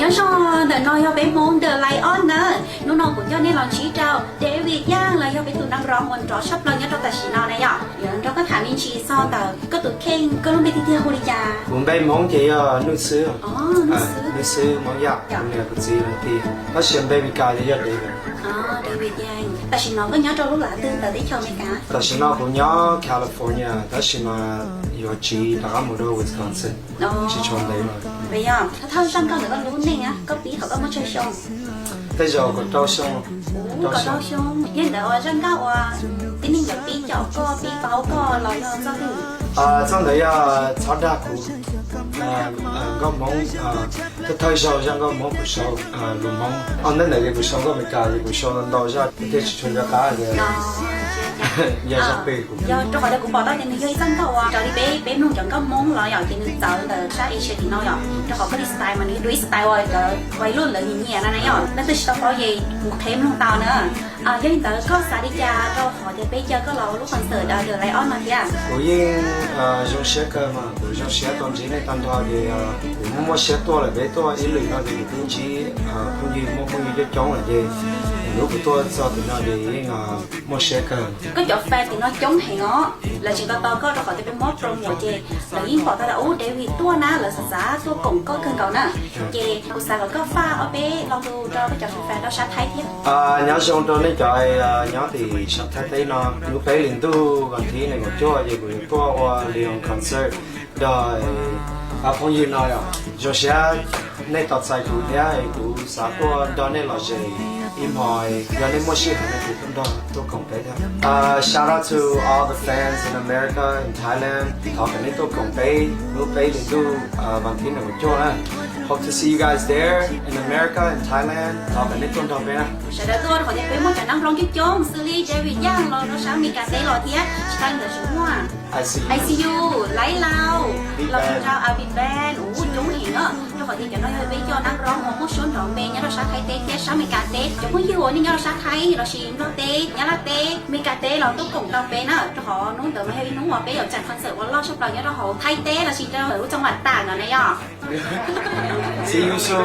Nyob zoo, ntawm no yog peb Hmoob The Lion na. Hnub no kuv coj nej los ntsib rau David Yang los yog peb tus nab nrov uas nrov tshaj plaws nyob rau tam sim no na yom. Yuav nrog koj tham me ntsis txog ntawm koj tus kheej, koj lub npe tiag tiag hu li cas? Kuv npe Hmoob ces yog Nuj Xwb. Nuj Xwb Hmoob Yaj, kuv niam kuv txiv lawv tis. Tab sis npe Meskas ces yog David. David Yang. Tam sim no koj nyob rau lub lav twg ntawm teb chaws Amelikas? Tam sim no kuv nyob California, tab sis mas yuav tsiv rov qab mus rau Wisconsin, tsis tshua ntev lawm. Yog thawj thawj zaj nkauj ntawm koj lub neej, koj pib thaum koj muaj tsawg xyoo? Tej zaum kaum rau xyoo. Kaum rau xyoo. Yog ntawd ua zaj nkauj uas tib neeg cov pib caum koj, pib paub koj los yog txoj twg? Txoj ntawd yog Txhob Dag Kuv, nkauj Hmoob, thawj thawj zaug zaj nkauj Hmoob kuv sau lus Hmoob. Ua ntej ntawd ces kuv sau nkauj Amelikas ces kuv sau ntau zaj thiaj tsis tshua nco qab tias yog zaj twg. Yog rau qhov tias kuv pom tau tias nws yog ib zaj nkauj uas raws li peb, peb mloog cov nkauj Hmoob los yom, ces nws txawv ntawm sab Asia tim no yom, rau qhov koj li style mas nws yog ib style uas cov vais luj lawv nyiam nyiam no na yom, leej twg tsis tau paub ces kuv qheb mloog tau na. Yog li ntawd koj xav li cas rau qhov tias peb caw koj los ua lub concert The Lion no thiab? Kuv yeej zoo siab kawg mas, kuv zoo siab tau ntsib nej tag nrho ces kuv muaj siab tuaj lawm, peb tuaj ib lwm no ces kuv twb ntsib phooj ywg, muaj phooj ywg coob coob lawm ces hnub kuv tuaj txog tim no ces yeej muaj siab kawg. Koj cov fan tim no coob heev os, lawv tseem tos tos koj rau qhov tias peb muab promote ces lawv yeej pom tau tias ub David tuaj na, lawv xav xav tuaj koom koj kawg nkaus na. Ces kuv xav kom koj faj ob peb lo lus rau koj cov fan rau sab Thaib thiab. Nyob zoo rau nej cov nyob tim sab Thaib teb no, hnub peb hlis ntuj vas thib nees nkaum cuaj ces kuv yuav tuaj ua Lion concert nrog pab phooj ywg no yom. Zoo siab nej tos txais kuv thiab, kuv xav tuaj nrog nej los zem ib hmo, yog nej muaj sij hawm no ces tuaj nrog tuaj koom peb thiab. Shout out to all the fans in America and Thailand. Thov kom nej tuaj koom peb hnub peb hlis ntuj vas thib nees nkaum cuaj na. Hope to see you guys there in America and Thailand. Thov kom nej tuaj nrog peb na. Sawv daws tuaj rau qhov tias peb muaj cov nab nploog coob coob xws li David Yang los rau sab Amelikas teb los thiab, tsis tas li ntawd tseem muaj I C U, Laib Lauj, los rau Big Bang, ub coob heev na. Rau qhov tias cov no yog peb cov nab nploog uas muaj suab nrov npe nyob rau sab Thaib teb thiab sab Amelikas teb. Cov phooj ywg uas nej nyob rau sab Thaib lossis Nplog teb, Nyab Laj teb, Amelikas teb los tuaj koom tau peb na, rau qhov hnub ntawd mas yog ib hnub uas peb yuav txais concert uas loj tshaj plaws nyob rau hauv Thaib teb lossis rau hauv lub tsoom vam tam no na yom. See you soon.